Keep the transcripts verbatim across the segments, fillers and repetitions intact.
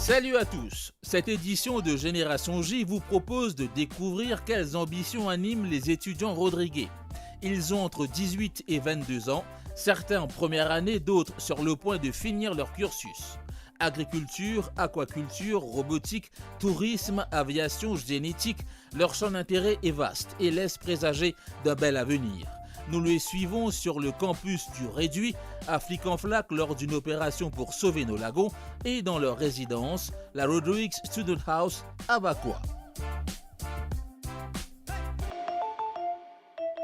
Salut à tous. Cette édition de Génération J vous propose de découvrir quelles ambitions animent les étudiants rodriguais. Ils ont entre dix-huit et vingt-deux ans. Certains en première année, d'autres sur le point de finir leur cursus. Agriculture, aquaculture, robotique, tourisme, aviation, génétique, leur champ d'intérêt est vaste et laisse présager d'un bel avenir. Nous les suivons sur le campus du Réduit, à Flic en Flac, lors d'une opération pour sauver nos lagons, et dans leur résidence, la Rodrigues Student House à Vacoas.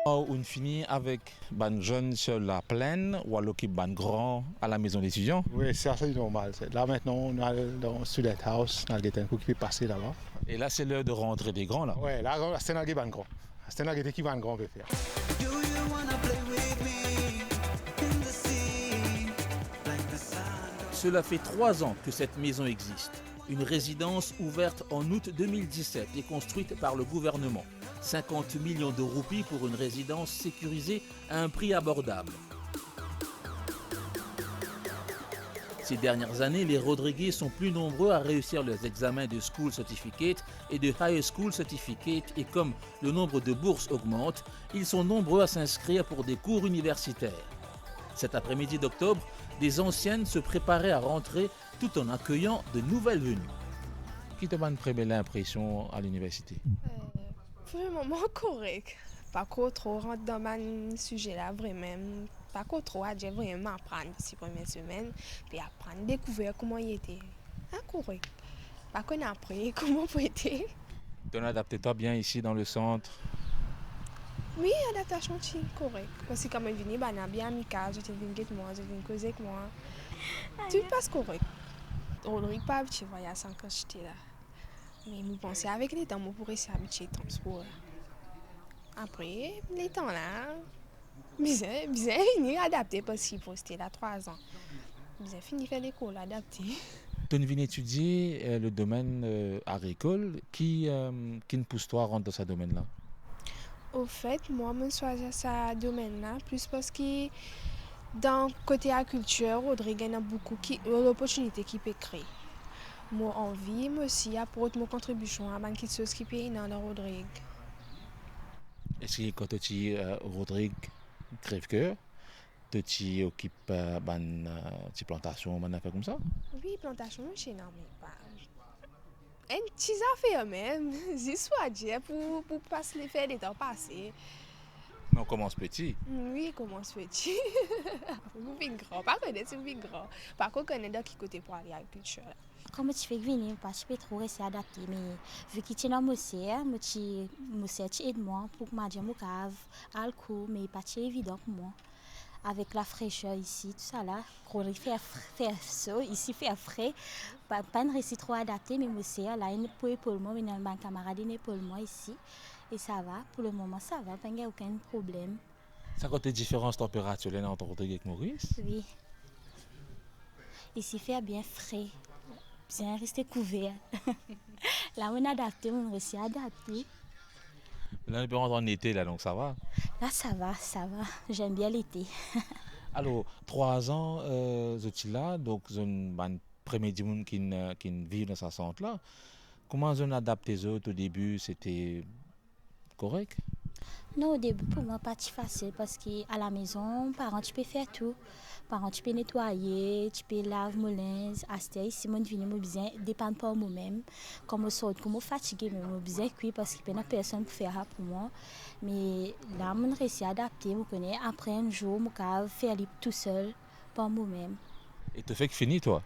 Ou'nn fini avek bann zenn sur la plaine, ou al okip bann gran à la maison d'étudiants. Oui, ça c'est normal. C'est, là maintenant, on a dans Student House, on a quelqu'un qui peut passer là-bas. Et là, c'est l'heure de rentrer des grands, là. Ouais, là, c'est là qui bann gran. C'est là qui bann gran peut faire. Cela fait trois ans que cette maison existe. Une résidence ouverte en août deux mille dix-sept et construite par le gouvernement. Cinquante millions de roupies pour une résidence sécurisée à un prix abordable. Ces dernières années, les Rodriguais sont plus nombreux à réussir leurs examens de School Certificate et de High School Certificate et comme le nombre de bourses augmente, ils sont nombreux à s'inscrire pour des cours universitaires. Cet après-midi d'octobre, des anciennes se préparaient à rentrer tout en accueillant de nouvelles venues. Ki to bann premie linpresion a liniversite? Euh, pou le moman, korek. Pako tro rant dan bann size la vremem. Pako tro adir vremem aprann, se premie semenn, pe aprann, dekouver kouma li ete. Ah, korek. Pa konn apre kouma pou ete. To'nn adapte twa bien isi dan le sant? Wi, adaptasion ti korek. Parski kan mo'nn vini, bann la bien amikal, zot inn vinn get mwa, zot inn koze ek mwa. Tou pas korek. Rodrig pa abitie vwayaz sa kantite la. Me mo panse avek letan mo pou resi abitie transpor la. Apre, letan la, bizin, bizin vini adapte parski pou reste la trwa an. Bizin fini fer lekol, adapte. To'nn vinn etidie, euh, le domenn, euh, agrikol. Ki, euh, ki'nn pous twa rant dan sa domenn la? Ofet, mwa, mo'nn swazir sa domenn la plis parski dan kote agrikultir, Rodrig ena boukou ki, loportinite ki pe kree. Mo anvi, mo osi, aport mo kontribision a bann kiksoz ki pe ena dan Rodrig. Eski kan to ti, euh, Rodrig, Crèvecoeur, to ti okip, euh, bann, euh, ti plantasion, bann zafer koumsa? Wi, plantasion, mo ti ena, me pa enn ti zafer mem, zis pou adir, pou, pou pas le, fer letan pase. Non, komans peti. Wi, komans peti. Pou vinn gran, pa kone si pou vinn gran. Pako kone dan ki kote pou ale agrikultir la. Kan mo ti fek vini, mo pa ti pe tro resi adapte, me vi ki ti ena mo ser, mo ti, mo ser ti ed mwa pou, koumadir, mo kav al kour, me pa ti evidan pou mwa. Avek lafreser isi, tousala, Rodrig fer fr-, fer so, isi fer fre, pa, pa'nn resi tro adapte, me mo ser la, inn pou epol mwa, me bann kamarad inn epol mwa isi, e sava, pou le moman sava, pa'nn gagn okenn problem. Sa kote diferans tanperatir la ena ant Rodrig ek Moris? Wi. Isi fer bien fre. Bizin reste kouver. La mo'nn adapte, mo'nn resi adapte. La nou pe rant an ete la, donk sava? La sava, sava. J'aime bien l'été. Alor, trwa an, euh, zot ti la, donk zot bann premie dimoun ki'nn, euh, ki'nn viv dan sa sant la. Kouma zot inn adapte zot o debi, sete korek? Non, o debi pou mwa pa ti fasil, parski alamezon, paran ti pe fer tou. Paran ti pe netwaye, ti pe lav mo linz. Aster isi, mo'nn vini, mo bizin depann par momem. Kan mo sorti, kan mo fatige, me mo bizin kwi, parski pena personn pou fer sa pou mwa. Me la, mo'nn resi adapte, mo kone apre enn zour, mo kav fer li tousel par momem. E to fek fini, twa?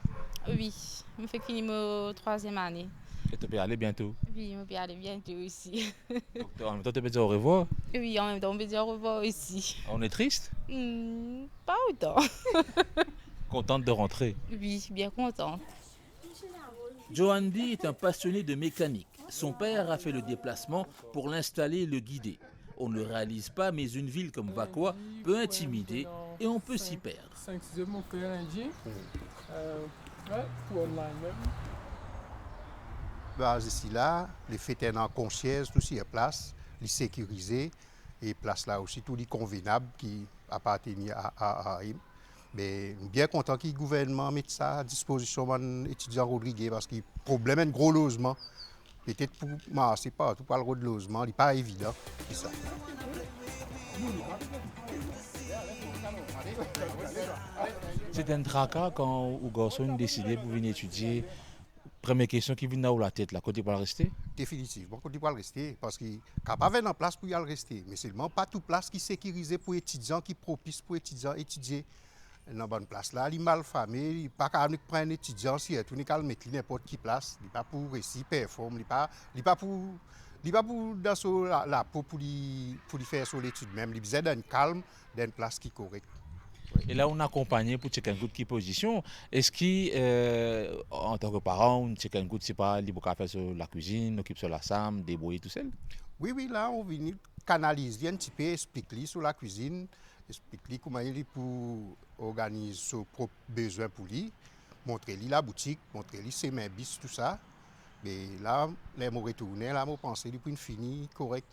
Wi, mo fek fini mo trwaziem ane. E to pe ale biento? Wi, mo pe ale biento osi. Donk, to, an mem tan, to pe dir orevwar? Wi, an mem tan, mo pe dir orevwar osi. On est triste? Hmm, pas autant. Contente de rentrer? Wi, bien contente. Johandy est un passionné de mécanique. Son père a fait le déplacement pour l'installer et le guider. On ne le réalise pas, mais une ville comme Vacoas peut intimider et on peut s'y perdre. Sink, siz, mo fer enn djin. Hmm. Euh, ouais, pou online mem. Baz isi la, li fek ena konsiez tou sir plas, li sekirize, e plas la osi tou li konvenab, ki apartenir a, a, a AIM. Me nou bien kontan ki gouvernman met sa a dispozision bann etidian Rodrige, parski problem enn gro lozman, petet pou marse partou pou al rod lozman, li pa evidan, ki sa. Se enn traka kan ou garson inn deside pou vinn etidie, premie kestion ki vinn dan ou latet la, kot li pou al reste? Definitivman, kot li pou al reste, parski kapav ena plas pou li al reste, me selman pa tou plas ki sekirize pou etidian, ki propis pou etidian etidie. Dan bann plas la, li malfame, li pa kapav nek pran enn etidian, sirtou nek al met li ninport ki plas, li pa pou resi perform, li pa, li pa pou, li pa pou dan so la, lapo pou li, pou li fer so letid mem, li bizin dan enn kalm, dan enn plas ki korek. E la, ou akonpagne pou chek enn kout ki pozision. Eski, eh, antan ki paran, ou chek enn kout, sepa, li pou kapav fer so lakwizinn, okip so lasam, debrouye tousel? Wi, wi, la, ou vini kanaliz li enn tipe, explik li so lakwizinn, explik li kouma li pou organiz so prop bezwin pou li, montre li laboutik, montre li semin bis, tou sa. Me la, ler mo retourne la, mo panse li pou fini korek.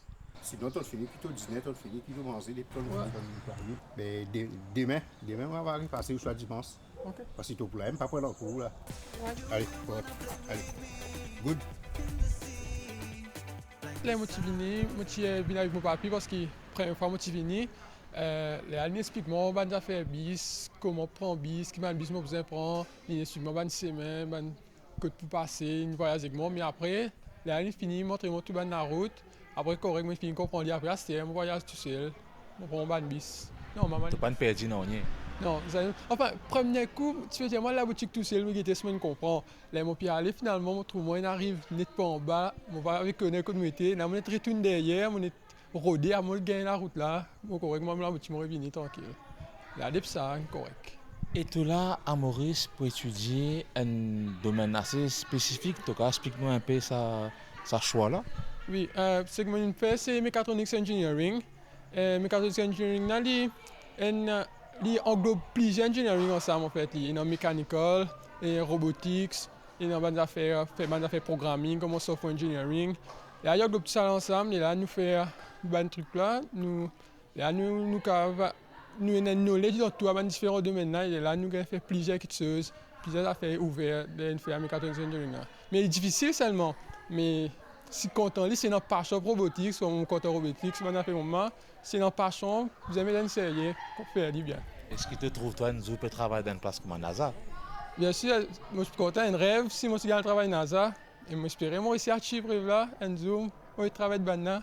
Sinon, to'nn fini ki to diner, to'nn fini ki to manze, depi to'nn vini, to'nn vini. Me de-, demin, demin, mo va repase ouswa dimans. Ok. Parski to pou la, mo pa pran lankour la. Ale, bon, ale. Good. Ler mo ti vini, mo ti, eh, vinn ariv mo papi, parski premie fwa mo ti vini, eh, ler li explik mwa bann zafer bis, kouma pran bis, ki bann bis mo bizin pran, li explik mwa bann semin, bann kot pou pase, inn vwayaz ek mwa. Me apre, ler li fini montre mwa tou bann larout, apre korek, mo fini konpran li. Apre aster, mo vwayaz tousel, mo pran bann bis. Non, mama. To pa'nn perdi nanye? Non, sa, anfin, premie kou, ti pe dir mwa laboutik tousel, mo gete si mo'nn konpran. Ler mo pe ale, finalman, mo trouv mwa inn ariv net par anba, mo pa rekonet kot mo ete, la mo net retourn deryer, mo net rode, avan mo gagn larout la, mo korek, mo al laboutik, mo revini trankil. La depi sa, korek. E to la a Moris pou etidie enn domenn ase spesifik, to kapav explik nou inpe sa, sa swa la? Wi, eh, seki mo'nn fer, se mechatronics engineering. Eh, mechatronics engineering la, li enn, li anglob plizier engineering ansam, anfet, li ena mechanical, e robotics, ena bann zafer, fer bann zafer programming, kouma software engineering. La, li anglob tou sa la ansam, e la, nou fer bann trik la, nou, la, nou, nou kapav, nou ena enn knowledge dan tou bann diferan domenn la, e la, nou gagn fer plizier kiksoz, plizier zafer ouver, ler nou fer mechatronics engineering la. Me li difisil selman, me si kontan li, si ena pasion pou robotics, kouma mo kontan robotics, bann zafer kouma, si ena pasion, bizin met enn serye pou fer li bien. Eski to trouv twa enn zour pe travay dan enn plas kouma NASA? Biensir, mo ti kontan, enn rev, si mo ti gagn travay NASA, e mo espere mo resi achieve rev la, enn zour, mo travay bann la.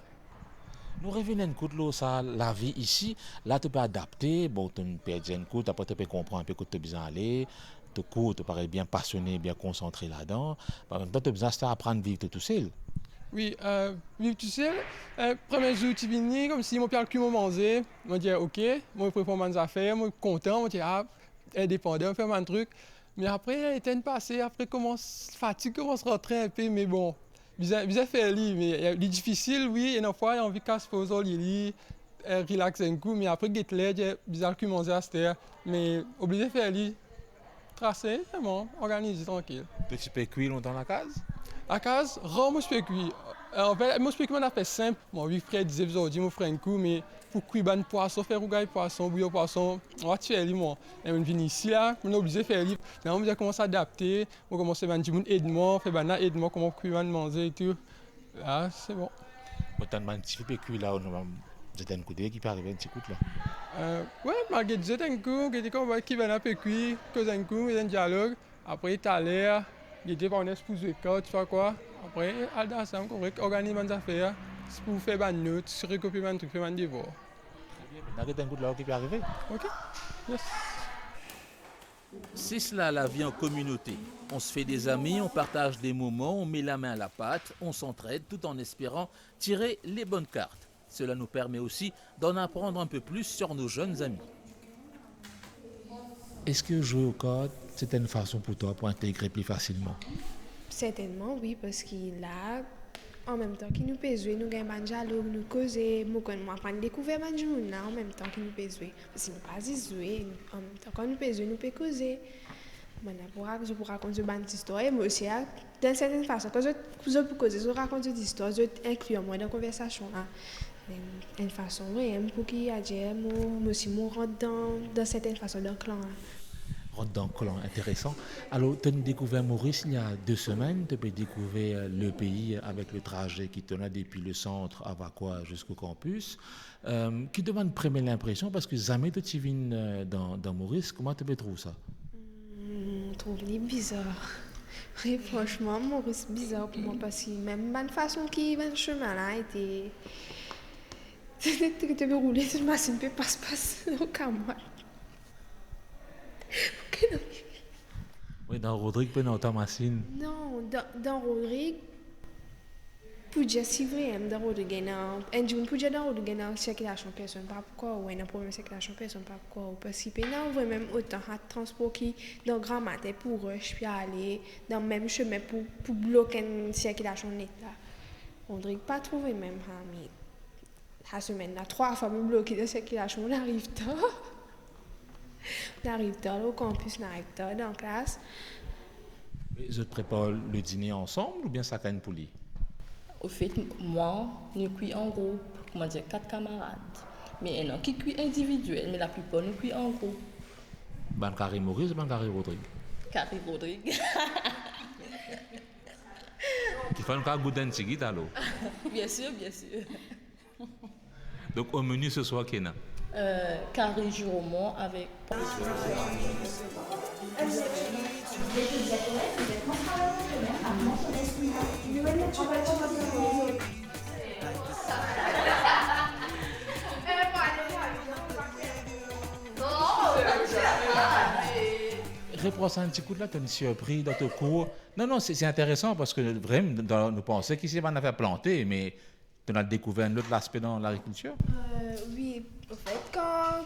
Nou revinn enn kout lor sa lavi isi, la to pe adapte, bon, to'nn perdi enn kout, apre to pe konpran inpe kot to bizin ale, to kour, to parey bien pasione, bien konsantre ladan. An mem tan, to bizin aster aprann viv to tousel. Wi, eh, viv tousel. Eh, premie zour ti vini, koumsi mo pe al kwi mo manze, mo dir, ok, mo prepar bann zafer, mo kontan, mo dir, ah, indepandan, fer bann trik. Me apre, letan pase, apre koumans, fatig koumans rantre inpe, me bon, bizin, bizin fer li, me, eh, li difisil, wi, ena fwa, anvi kas poz ar li, li, eh, relax enn kou, me apre get ler, dir, bizin al kwi manze aster, me oblize fer li, trase, selman, organize, trankil. To ti pe kwi lontan lakaz? Lakaz, rar mo ti pe kwi. Eh, anfet, mo ti pe kwi bann zafer sinp, mo anvi frer dizef zordi, mo frer enn kou, me pou kwi bann pwason, fer rougay pwason, bouyon pwason, mo pa ti fer li, mwa. E mo vinn isi la, mo oblize fer li. La, mo bizin koumans adapte, mo koumans fer bann dimoun ed mwa, fer bann la ed mwa kouma kwi bann manze e tou. La, se bon. Mo tann bann tifi pe kwi la, nou zet enn koudey ki pe arive enn ti kout la. Eh, wi, mo al get zot enn kou, gete kouma ki bann la pe kwi, koz enn kou, met enn dialog. Apre, taler, gete partner pou zwe kart, swa kwa. Apre, al dan lasam, korek, organiz bann zafer, pou fer bann not, rekopie bann trik, fer bann devwar. Tre bien, nou al get enn kout la ki pe arive. Ok, yes. C'est cela la vie en communauté. On se fait des amis, on partage des moments, on met la main à la pâte, on s'entraide tout en espérant tirer les bonnes cartes. Cela nous permet aussi d'en apprendre un peu plus sur nos jeunes amis. Eski zwe okart, se enn fason pou twa pou integre pli fasilman? Sertennman, wi, parski la, an mem tan ki nou pe zwe, nou gagn bann dialog, nou koze, mo konn, mo aprann dekouver bann dimoun la, an mem tan ki nou pe zwe. Parski nou pa zis zwe, an mem tan kan nou pe zwe, nou pe koze. Bann la pou rak-, zot pou rakont zot bann zistwar, e mo osi, a, dan sertenn fason, kan zot, zot pou koze, zot rakont zot zistwar, zot inkli mwa dan konversasion la. Enn, enn fason vremem pou ki, adir, mo, mo osi mo rant dan, dan sertenn fason dan klan la. Rant dan klan, interesan. Alor, to'nn dekouver Moris il y a deux semaines, to pe dekouver le pays avec le trajet ki to'nn fer depuis le centre Avacoa jusqu'au campus. Euh, ki to bann premie linpresion, parski zame to ti vinn, euh, dan, dan Moris, kouma to pe trouv sa? Hmm, trouv li bizar. Wi, fransman, Moris bizar pou mwa, parski mem bann fason ki bann semin la ete, to pe roule, to masinn pe pas, pas, oka mwa. Wi, dan Rodrig pena otan masinn. Non, dan, dan Rodrig, pou dir si vremem dan Rodrig ena, enn dimoun pou dir dan Rodrig ena sirkilasion, personn pa pou krwar ou, ena problem sirkilasion, personn pa pou krwar ou, parski pena vremem otan sa transpor ki dan Grand Matin pou rush, pou ale dan mem semin pou, pou blok enn sirkilasion net la. Rodrig pa trouve mem sa, me sa semenn la, trwa fwa mo bloke dan sirkilasion, mo ariv tar. Mo ariv tar lor kanpis, mo ariv tar dan klas. E zot prepar le dine ansam oubien sakenn pou li? Anfet, mwa, nou kwi an group, koumadir, kat kamarad. Me ena ki kwi individiel, me laplipar nou kwi an group. Bann kari Moris, bann kari Rodrig? Kari Rodrig. Kifer nou kav gout enn tigit alor? Bien sir, bien sir. Donc, au menu ce soir, ki ena? Euh, kari jou roman avek... Repran sa enn ti kout la, to'nn sirpri dan to kour. Non, non, se, se interesan parski vremem, dan, nou panse ki se bann zafer plante, me to'nn al dekouver enn lot laspe dan lagrikiltir? Euh, wi, anfet, kan,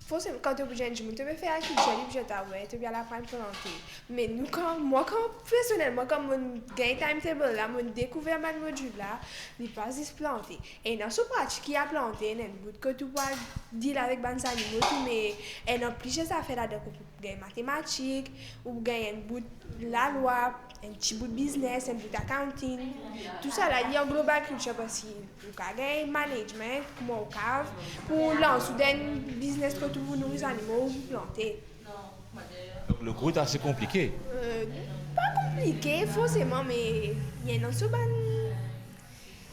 forseman, kan to pou dir enn dimoun to pe fer agrikiltir, li pou dir twa, wi, to pe al aprann plante. Me nou, kan, mwa, kan, personelman, kan mo'nn gagn timetable la, mo'nn dekouver bann modil la, li pa zis plante. Ena so pratik ki a plante, ena enn bout kot ou pou al deal avek bann zanimo tou, me ena plizier zafer ladan, kot ou pou gagn matematik, ou pou gagn enn bout lalwa, enn ti bout biznes, enn bout accounting. Tousala, li anglob agrikiltir, parski ou kav gagn management, kouma ou kav, pou lans ou dan enn biznes kot ou pou nouri zanimo, ou pou plante. Donc, le cours est assez compliqué. Euh, pa konplike, forseman, me ena so bann,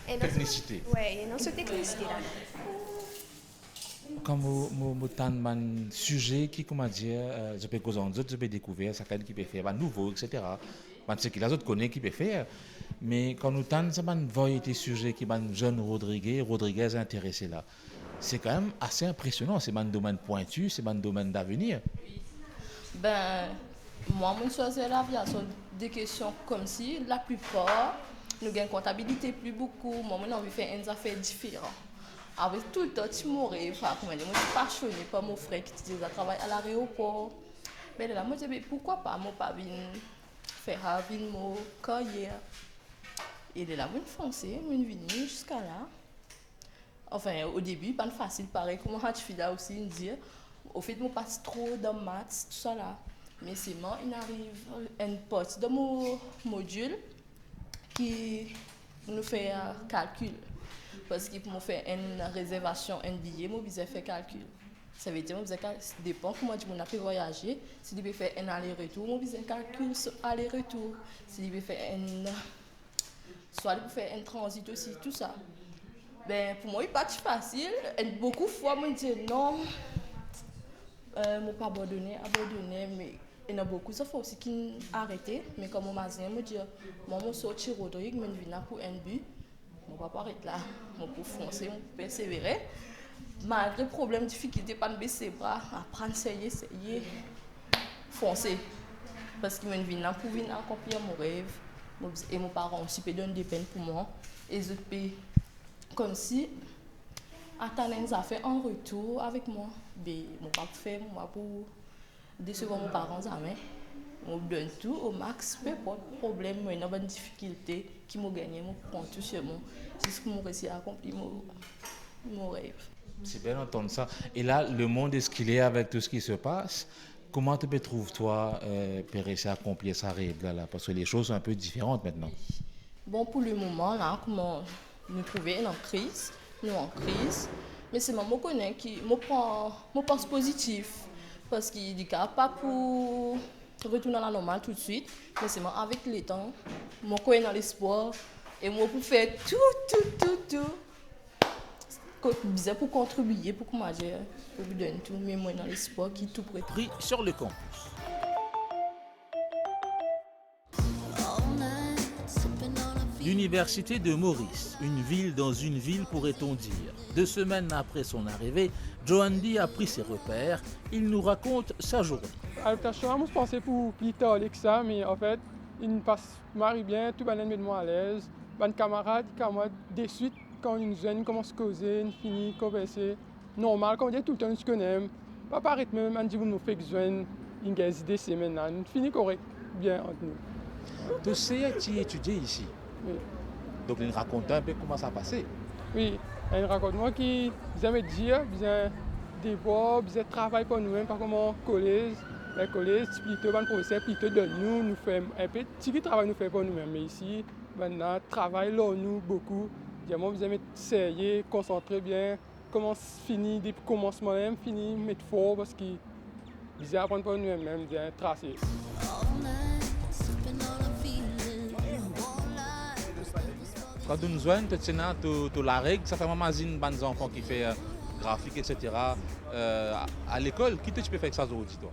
ena so... Teknisite. Wi, ena so teknisite la. Kan mo, mo, mo tann bann size ki, koumadir, euh, zot pe koz ant zot, zot pe dekouver, sakenn ki pe fer, bann nouvo, et cetera. Bann seki la zot kone ki pe fer, me kan nou tann sa bann variete size ki bann zenn Rodrige, Rodrigez interese la, se kanmem ase inpresionan, se bann domenn pwinti, se bann domenn davenir. Be, mwa, mo'nn swazir laviasion de kestion koumsi laplipar nou gagn kontabilite pli boukou, mwa, mo'nn anvi fer enn zafer diferan. Apre toultan ti mo rev, par kouma mo ti pasione par mo frer ki ti deza travay a laeropor. Be lerla mo dir, be pourkwa pa mo pa vinn fer sa vinn mo karyer. E lerla mo'nn fonse, mo'nn vini ziska la. Anfin, o debi, pa'nn fasil, parey kouma sa tifi la osi inn dir. Anfet, mo pa ti tro dan maths, tousala. Me selman, inn ariv enn parti dan mo modil ki pou nou fer kalkil. Parski pou mo fer enn rezervasion enn biye, mo bizin fer kalkil. Savedir mo bizin kal-, depan kouma dimoun la pe vwayaze, si li pe fer enn aleretour, mo bizin kalkil so aleretour. Si li pe fer enn, swa li pou fer enn tranzit osi, tousa. Be, pou mwa, li pa ti fasil. Enn boukou fwa, mo'nn dir non. Euh, mo pa abandone, abandone, me ena boukou zafer osi ki'nn arete, me kan mo mazinn, mo dir, mwa, mo sorti Rodrig, mo'nn vinn la pou enn bi, mo pa pou aret la, mo pou fonse, mo pou persevere. Malgre problem, difikilte, pa'nn bes lebra, aprann serye, serye, fonse. Parski mo'nn vinn la pou vinn akonplir mo rev, mo, e mo paran osi pe donn depenn pou mwa, e zot pe koumsi atann enn zafer an retour avek mwa. Be, mo pa pou fer, mo pa pou desevwar mo paran zame. Mo donn tou o max, pe inport problem, mo ena bann difikilte ki mo gagne, mo pran tou sir mwa, ziska mo resi akonpli mo, mo rev. C'est bien d'entendre ça. Et là, le monde, est-ce qu'il est avec tout ce qui se passe? Kouma to pe trouv twa, eh, pe resi akonplir sa rev la, la? Parski les choses sont un peu différentes maintenant. Bon, pou lemoman la, kouma nou trouve, ena kriz, nou an kriz. Me selman mo kone ki, mo pran, mo pans pozitif, parski li kapav pou retourn a la normal toutswit. Me selman avek letan, mo krwar dan lespwar e mo pou fer tou, tou, tou, tou kot bizin pou kontribie, pou koumaz, pou donn tou, me mo ena lespwar ki tou pre. Pris sur le campus. L'université de Maurice, une ville dans une ville, pourrait-on dire. Deux semaines après son arrivée, Johandy a pris ses repères. Il nous raconte sa journée. Adaptasion la, mo ti panse pou pli tar ki sa, me anfet, inn pas mari bien, tou bann inn met mwa alez. Bann kamarad, kamarad, deswit, kan inn zwenn, inn koumans koze, inn fini konverse normal, kouma dir toultan nou ti kone. Pa paret mem bann dimoun mo fek zwenn, inn gagn zis de semenn la, nou fini korek, bien ant nou. To ser ti etidie isi. Wi. Donk, li rakont twa inpe kouma sa pase. Wi, li rakont mwa ki bizin met dir, bizin devwar, bizin travay par noumem, pa kouma kolez. Ler kolez, ti plito bann profeser plito donn nou, nou fer inpe tigit travay nou fer par noumem. Me isi, bann la travay lor nou boukou. Dir mwa bizin met serye, konsantre bien, koumans fini, depi koumansman mem, fini met for, parski bizin aprann par noumem, bizin trase. Kan to'nn zwenn, to ti ena to, to lareg, sa fer mwa mazinn bann zanfan ki fer grafik, et cetera, eh, a, a lekol. Ki to ti pe fer ek sa zordi, twa?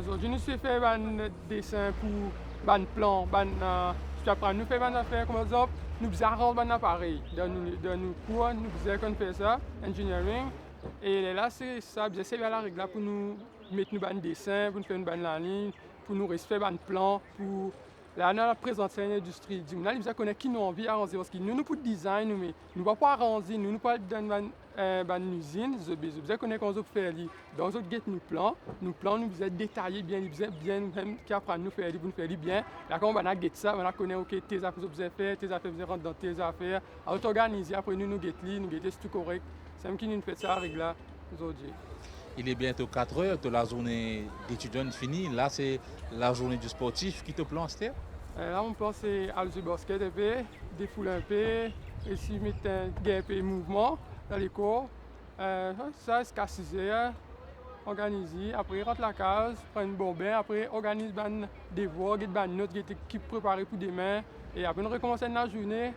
Zordi nou ti pe fer bann desin pou bann plan, bann, eh, ti aprann nou fer bann zafer, kouma par exanp, nou bizin aranz bann aparey. Dan nou, dan nou kour, nou bizin konn fer sa, engineering. E lerla, se sa, bizin servi a lareg la pou nou met nou bann desin, pou nou fer nou bann laliny, pou nou res fer bann plan, pou la nou al prezant sa enn indistri. Dimoun la, li bizin kone ki nou anvi aranze, parski nou, nou pou design nou, me nou pa pou aranze, nou, nou pou al donn bann, eh, bann lizinn, zot be-, zot bizin kone kouma zot pou fer li. Donk, zot get nou plan, nou plan, nou bizin detaye bien, li bizin bien, nou mem ki aprann nou fer li, pou nou fer li bien. La, kan bann la get sa, bann la kone, ok, tel zafer zot bizin fer, tel zafer bizin rant dan tel zafer. Alor, to organize, apre nou, nou get li, nou gete si tou korek. Samem ki nou finn fer sa, lareg la, zordi. Il est bientôt quatre heures, to lazourne detidian fini. La, se lazourne di sportif. Ki to plan, aster? Eh, la, mo plan se al zwe basket inpe, defoul inpe, esi met, eh, gagn inpe mouvman dan lekor. Eh, sa ziska siz er, organize, apre rant lakaz, pran enn bon bin, apre organiz bann devwar, get bann not, get ki prepare pou demin, e apre nou rekoumans enn lazourne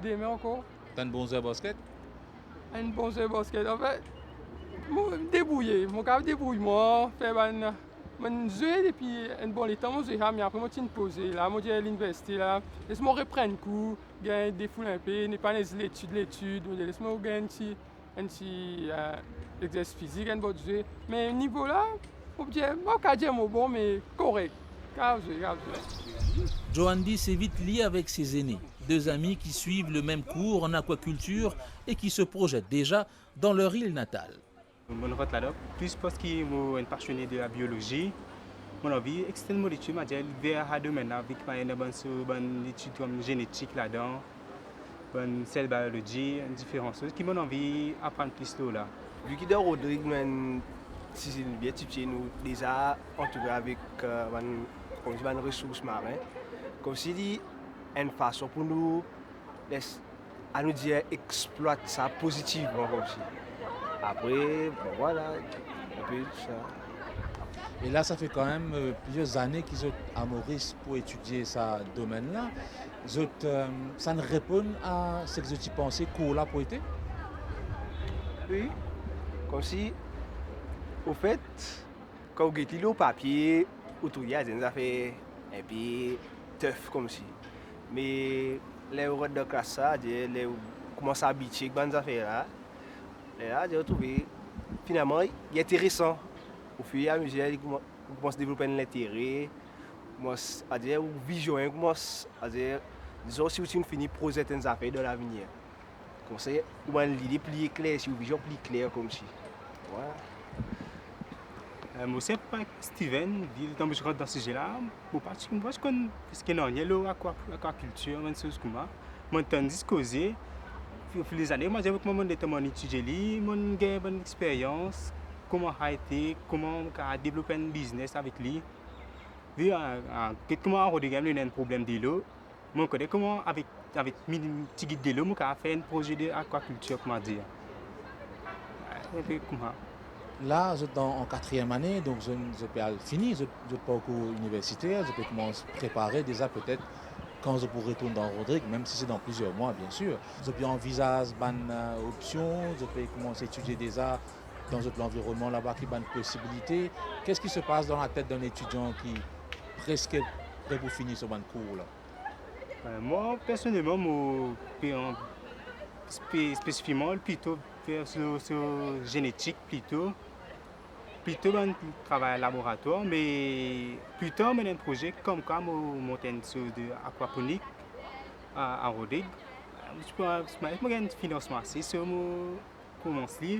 demin ankor. To enn bon zwer basket? Enn bon zwer basket, anfet, mo debrouye, mo kapav debrouy mwa, fer bann, mo zwe depi enn bon letan, mo zwe sa, me apre mo ti poze, la mo dir liniversite la, les mwa reprann kour, gagn defoul inpe, ne pa les letid, letid, mo dir les mwa gagn enn ti, enn ti, eh, exersis fizik, enn bon zwe. Me nivo la, mo dir, mo kapav dir mo bon, me korek. Kapav zwe, kapav zwe. Johandy s'est vite lié avec ses aînés, deux amis qui suivent le même cours en aquaculture et qui se projettent déjà dans leur île natale. Mo rant ladan plis parski mo enn pasione de la biolozi. Mo anvi extenn mo letid, mo dir, ver sa domenn la, vi ki ena bann so, bann letid kouma zenetik ladan, bann cell biology, enn diferan soz ki mo anvi aprann plis lor la. Vi ki dan Rodrig nou enn ti zil bien tipti, nou deza antoure avek, eh, bann, koumsi bann resours marin, koumsi li enn fason pou nou les, anou dir, explwat sa pozitivman koumsi. Apre, bon, vwala, inpe sa. E la, sa fer kanmem, eh, plizier zane ki zot a Moris pou etidie sa domenn la. Zot, eh, sa inn reponn a seki zot ti panse kour la pou ete? Wi. Koumsi, anfet, kan ou get li lor papie, ou trouv li a enn zafer inpe tough koumsi. Me ler ou rant dan klas sa, dir, ler ou koumans abitie ek bann zafer la, lerla, dir, ou trouve, finalman, li interesan. Ofiramezir, li kouma-, ou koumans devlop enn lintere, koumans, adir, ou vizion, koumans, adir, dizon, si ou ti fini prozet enn zafer dan lavenir. Koumsa, ou bann lide pli kler, si ou vizion pli kler koumsi. Vwala. Eh, mo se pa Steven, letan mo ti rant dan size la, mo pa ti, mo pa ti konn preske nanye lor akwa-, akwakiltir, bann soz koumsa. Mo tann zis koze. Ofil dezane, mo dir avek mwa, mo letan mo etidie li, mo gagn bann experyans. kouma sa ete, kouma mo kapav devlop enn biznes avek li. Vi, a, a, get kouma Rodrig ena enn problem delo, mo kone kouma avek, avek minim tigit delo, mo kapav fer enn proze de akwakiltir, kouma dir. Enpe kouma. La, zot dan, an katriem ane, donk zot, zot pe al fini zot, zot parkour universiter, zot pe koumans prepare deza petet kan zot pou retourn dan Rodrig, mem si se dan plizier mwa, bien sir. Zot pe anvizaz bann, eh, opsion, zot pe koumans etidie deza dan zot lanvironnman laba, ki bann posibilite. Qu'est-ce qui se passe dans la tête d'un étudiant ki preske pre pou fini so bann kour la? Eh, mwa, personelman, mo pe an-, spe-, spesifikman, plito fer so, so zenetik, plito, plito bann travay laboratwar, me pli tar, mo ena enn proze koumkwa mo mont enn soz de akwaponik a, a Rodrig. Mo ti pe, mo gagn finansman ase, so mo koumans li.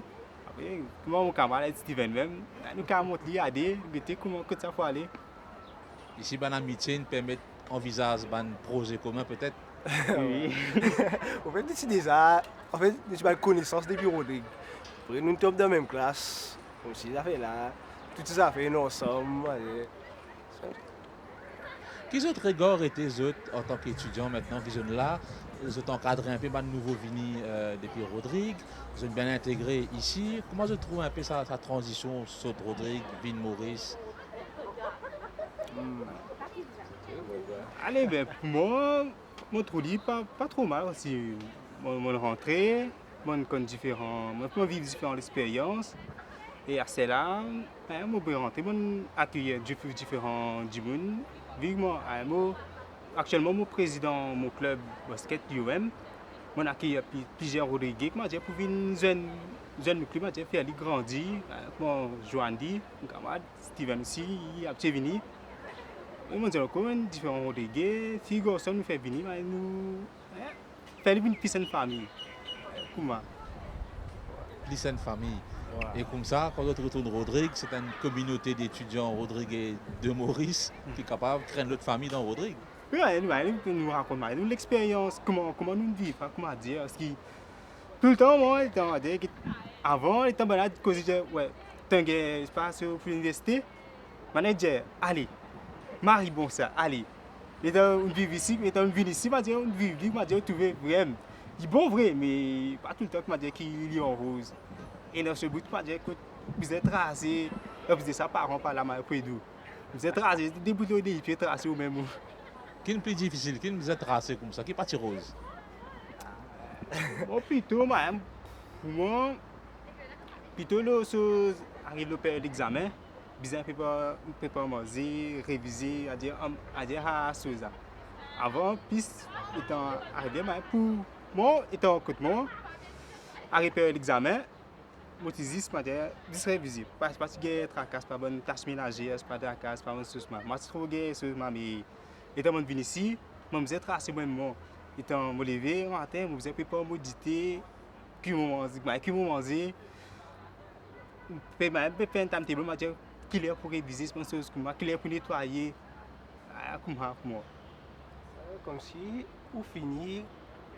Apre, mwa, mo kamarad Steven mem, nou kapav mont li a de, gete kouma, kot sa pou ale. Isi, bann amitie inn permet anvizaz bann proze komin, petet? Wi. Anfet, nou ti deza, anfet, nou ti bann konesans depi Rodrig. Apre, nou tom dan mem klas, koumsi zafer la, tou ti zafer nou ansam, ale. Ki zot regar ete, zot, antan ki etidian, mintnan ki zot la, zot ankadre inpe bann nouvo vini, eh, depi Rodrig, zot bien integre isi, kouma zot trouv inpe sa, sa tranzision sot Rodrig, vinn Moris? Hmm. Ale, be, pou mwa, mo trouv li pa, pa tro mal, si mo, mo rantre, mo konn diferan, mo, mo viv diferan lexperyans, e aster la, eh, mo pe rantre, mo akeyir dif-, diferan dimoun, vi mwa, eh, mo, aktielman, mo prezidan mo klib basket, U M, mo akeyir pli-, plizier Rodrige, kouma dir, pou vinn zwenn, zwenn nou klib, kouma dir, fer li grandi, eh, kouma zwenn li, mo kamarad Steven osi, li abitie vini. E mo dir ankor, enn diferan Rodrige, fi garson nou fer vini, me nou, eh, fer li vinn plis enn fami. Eh, kouma. Plis enn fami. Wi. E koumsa, kan zot retourn Rodrig, se enn kominote detidian Rodrig e de Moris ki kapav kre enn lot fami dan Rodrig. Wi, nou, nou, nou rakont nou lexperyans, kouma, kouma nou viv, kouma dir, parski toultan, mwa, letan, avan, letan bann la koze, dir, wi, tann, eh, espas pou liniversite, bann la dir, ale, mari bon sa, ale. Letan nou viv isi, letan nou vinn isi, mo dir, nou viv li, mo dir, nou trouve vremem li bon vre, me pa toultan, mo dir, ki li an roz. E dan so bout, mo dir, kot bizin trase, anplis de sa, paran pa la, mo pou ed ou. Bizin trase, de bout lor de lipie, trase ou mem ou. Ki pli difisil, ki bizin trase koumsa, ki pa ti roz? Bon, plito, mwa, pou mwa, plito lor so ariv lor period examen, bizin prepar, prepar manze, revize, adir, am, adir, sa soz la. Avan, plis, letan arive, mwa, pou mwa, letan kot mwa, ariv period examen, mo ti zis, mo dir, zis revize. Pa, pa ti gagn trakas par bann tas menazer, pa trakas par bann soz la. Mo ti trouv gagn soz la, me letan mo vinn isi, mo bizin trase mwa mem. Letan mo leve matin, mo bizin prepar mo dite, ki mo manze, ki mo manze. Pe, mo pe fer enn timetable, mo dir, ki ler pou revize bann soz kouma, ki ler pou netwaye, ah, kouma, kouma. Komsi ou fini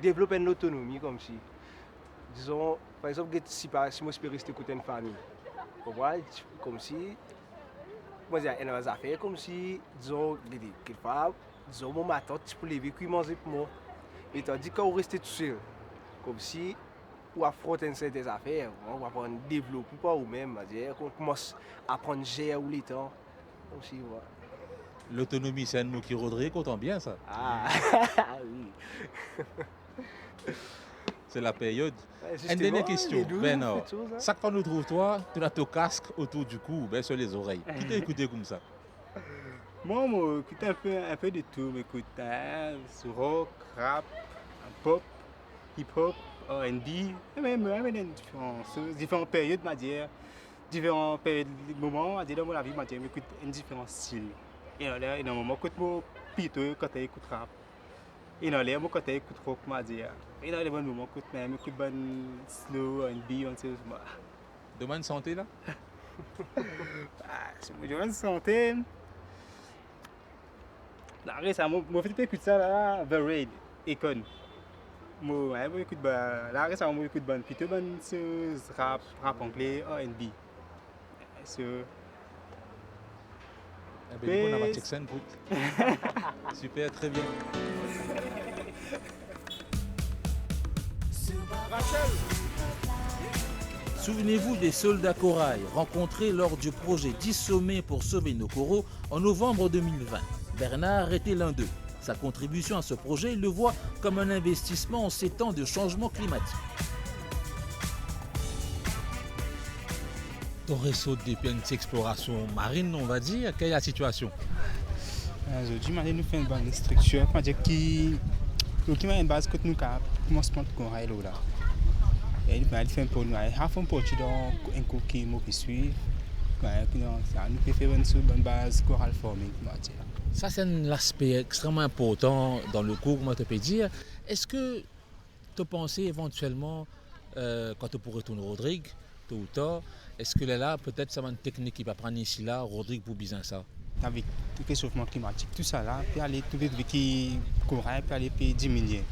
devlop enn lotonomi, komsi, dizon, par exanp, get, si pa, si mo ti pe reste kot enn fami, konpran, ti, komsi, kouma dir, ena zafer, komsi, dizon, get, kekfwa, dizon, mo matant ti pou leve kwi manze pou mwa. Me tandi kan ou reste tousel, komsi ou afront enn serten zafer, ou aprann devlop ou par ou mem, dir, ou koumans aprann zer ou letan. Osi, wi. Lotonomi, se enn mo ki Rodrig kontan bien, sa. Ah, wi. Se la period. Wi, zisteman, enn dernie kestion, Bernard. Sak fwa nou trouv twa, to ena to kask otour di kou, oubien sir lezorey. Ki to ekoute koumsa? Mwa, mo ekout inpe, inpe de tou. Mo ekout, eh, rock, rap, pop, hip-hop, R and B, e mem, e mem enn diferan soz, diferan period, mo dir, diferan period, moman, mo dir, dan mo lavi, mo dir, mo ekout enn diferan stil. Ena ler, ena moman kot mo plito kontan ekout rap. Ena ler mo kontan ekout rock, mo dir. Ena ler bann moman kot mem mo ekout bann slow, R and B, bann soz, mo. Domann sante la? Ah, si mo domann sante, la resaman, mo finn ekout sa la, The Raid, Akon. Mo, eh, mo ekout ba-, la resaman mo ekout bann, plito bann soz rap, rap angle, R and B. So, eh ben, li pou ena bann accent, bout. Super, très bien. Souvenez-vous des soldats corail rencontrés lors du projet dix sommets pour sauver nos coraux en novembre deux mille vingt. Bernard était l'un d'eux. Sa contribution à ce projet, il le voit comme un investissement en ces temps de changement climatique. To resort depi enn ti exploration marine, on va dire, quelle est la situation ? Azordi, mo ale nou fer enn bann striktir, kouma dir ki, ki ena enn baz kot nou kapav koumans plant koray lor la. E nou pe al fer enn po, nou al fer enn parti dan enn kour ki mo pe swiv. Kouma dir, sa, nou pe fer bann sou bann baz coral farming, kouma dir. Sa, se enn laspe extreman inportan dan le kour, kouma to pe dir. Eski to panse evantielman, eh, kan to pou retourn Rodrig, to ou tar, eski lerla, petet sa bann teknik ki pe aprann isi la, Rodrig pou bizin sa? Avek tou resofman klimatik, tou sa la, pe ale, tou pe, pe ki koray pe ale pe diminie.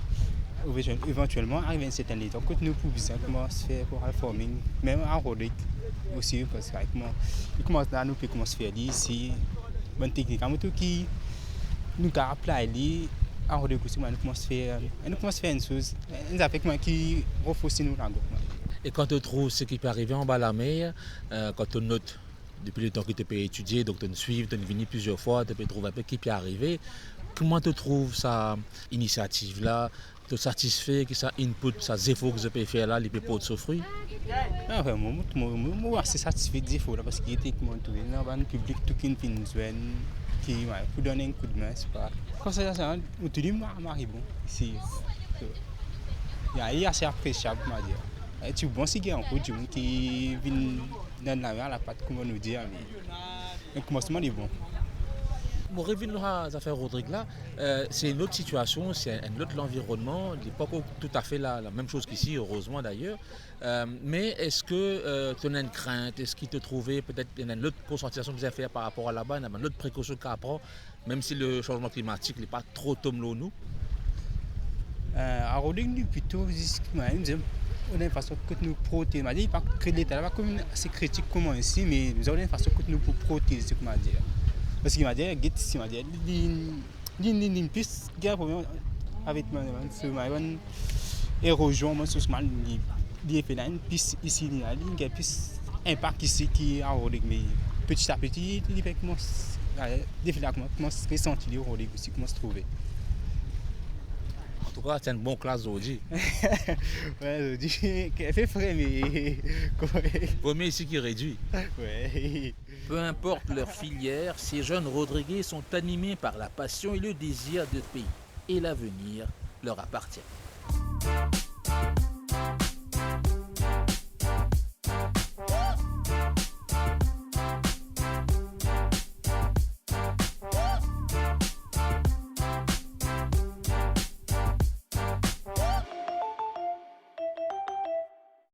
Evantielman, arive enn sertenn letan, kot nou pou bizin koumans fer coral farming, mem a Rodrig osi, parski kouma, li koumans la, nou pe koumans fer li isi, bann teknik, amoto ki nou kapav aplay li a Rodrig osi, kouma nou koumans fer, nou koumans fer enn soz, enn zafer kouma ki ranforsi nou lagorn. E kan to trouv seki pe arive anba lamer, eh, kan to not depi letan ki to pe etidie, donk to swiv, to vini plizier fwa, to pe trouv enpe ki pe arive, kouma to trouv sa inisiativ la? To satisfe ki sa input, sa zefor ki zot pe fer la, li pe port so fri? Ah, vre, mo, mo, mo, mo, mo ase satisfe zefor la, parski ete kouma tou, ena bann piblik tou ki finn zwenn, ki, wi, pou donn enn koudmin, se pa. Kouma sa, sa, mo trouv li, mo, mari bon, isi. So, li ase apresiab, mo dir. E ti bon si gagn ankor dimoun ki vinn dan lamer lapat, kouma nou dir, me, me koumansman li bon. Mo revinn lor zafer Rodrig la, eh, se enn lot sitiasion, se enn lot lanvironnman, li pankor toutafe la, lamem soz ki isi, erezman dayer. Eh, me eski, eh, to ena enn krint, eski to trouve petet ena enn lot konsiantizasion bizin fer par rapor a laba, ena bann lot prekosion ki kapav pran, mem si le sanzman klimatik li pa tro tom lor nou? Eh, a Rodrig, nou plito zis, wi, nou dir, nou ena enn fason kot nou protez, mo dir, pa kre-, Leta la pa kouma ase kritik kouma isi, me nou ena enn fason kot nou pou protez, kouma dir. Parski, mo dir, get, si mo dir, li, li, li, li plis gagn problem avek bann, bann, so, bann erozion, bann soz mal, li, li efet la, li plis isi, li, li gagn plis inpak isi ki a Rodrig, me peti a peti, li pe koumans, eh, lefe la koumans, koumans resanti li Rodrig osi, koumans trouve. Antouka, se enn bon klas zordi. Wi, zordi, ki pe fre, me korek. Vo mie isi ki redwi. Wi. Peu importe leur filière, ces jeunes Rodriguais sont animés par la passion et le désir de pays. Et l'avenir leur appartient.